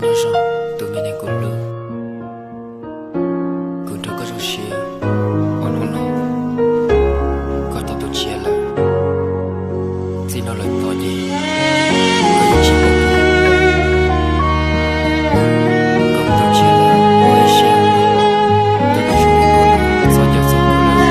Zoo, tus me neeg kuv hlub, kuv nrog koj zoo siab, ua hnub no koj tau tuaj tshiab lawm, txij no lawm tod ces koj yuav tsis pom kuv, koj tuaj tshiab lawm, ua ib siab, tus neeg zoo li koj no txhob nco txog kuv lawm.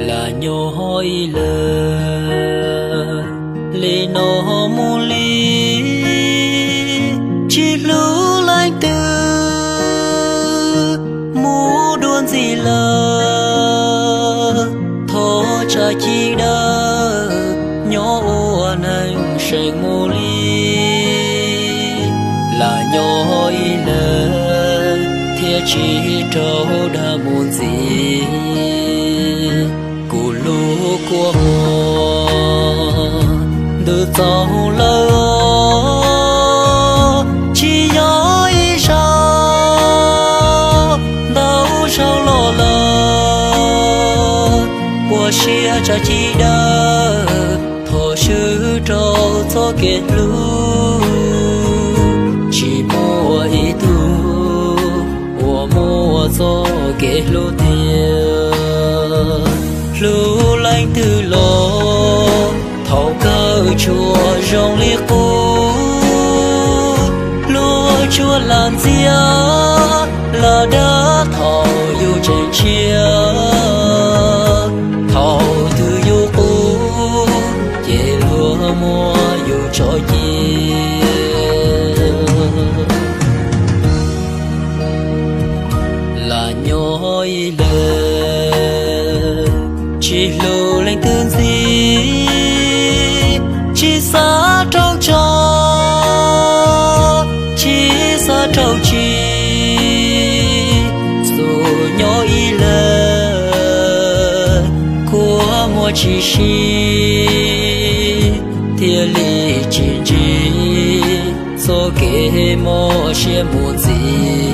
Lam nyob ib leeg li no mus li, tsis hlub leej twg mus dua ntxiv lawm. Thov tsa ci dawb nyob ua neeg seem mus li, lam nyob ib leeg thiaj tsis raug dag mus ntxiv. Kuv lub kua muag ntws txaus lawm, tsis yog ib zaug, ntau zaug los lawm. Ua siab tsa ci dawb, thov swb rau txoj kev hlub, tsis muaj ib tug uas muaj txoj kev hlub tiag. Hlub leej twg los thaum kawg tsuas zoo li qub, luag tsuas lam ntxias lam dag thaum yus tseem tshiab. Thaum twg yus qub ces luag muab yus tso cia. Lam nyob ib leeg, tsis hlub leej twg ntxiv, tsis xav raug tso, tsis xav raug tsi. Xub nyob ib leeg, kua muag tsis sib, thiaj li tsis ntsib txoj kev mob siab mus ntxiv.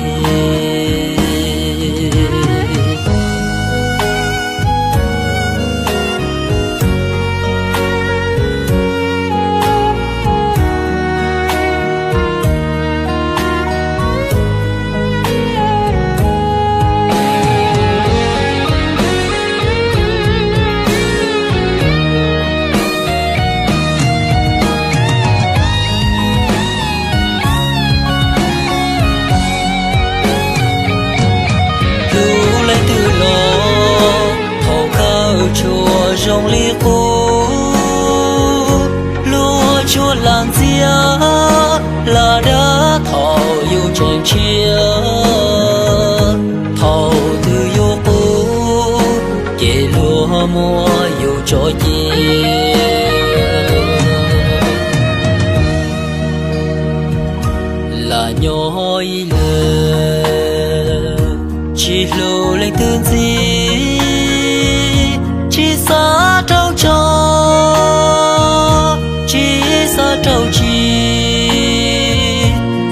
Hlub leej twg los thaum kawg tsuas zoo li qub, luag tsuas lam ntxias lam dag thaum yus tseem tshiab. Thaum twg yus qub ces luag muab yus tso cia. Lam nyob ib leeg, tsis hlub leej twg ntxiv, tsis xav raug tso, tsis xav raug tsi.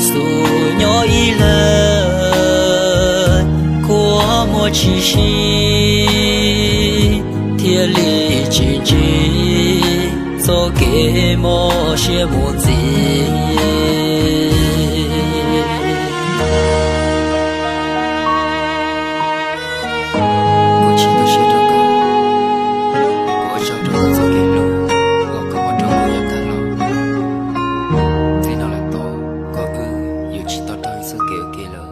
Xub nyob ib leeg, kua muag tsis sib, thiaj li tsis ntsib txoj kev mob siab mus ntxiv. Kuv tsis tu siab rau koj, kuv ua tsaug rau koj txoj kev hlub uas koj muab rau kuv yav tag los. Txij no lawm tod, koj wb yuav tsis tau raug ib txoj kev ua ke lawm.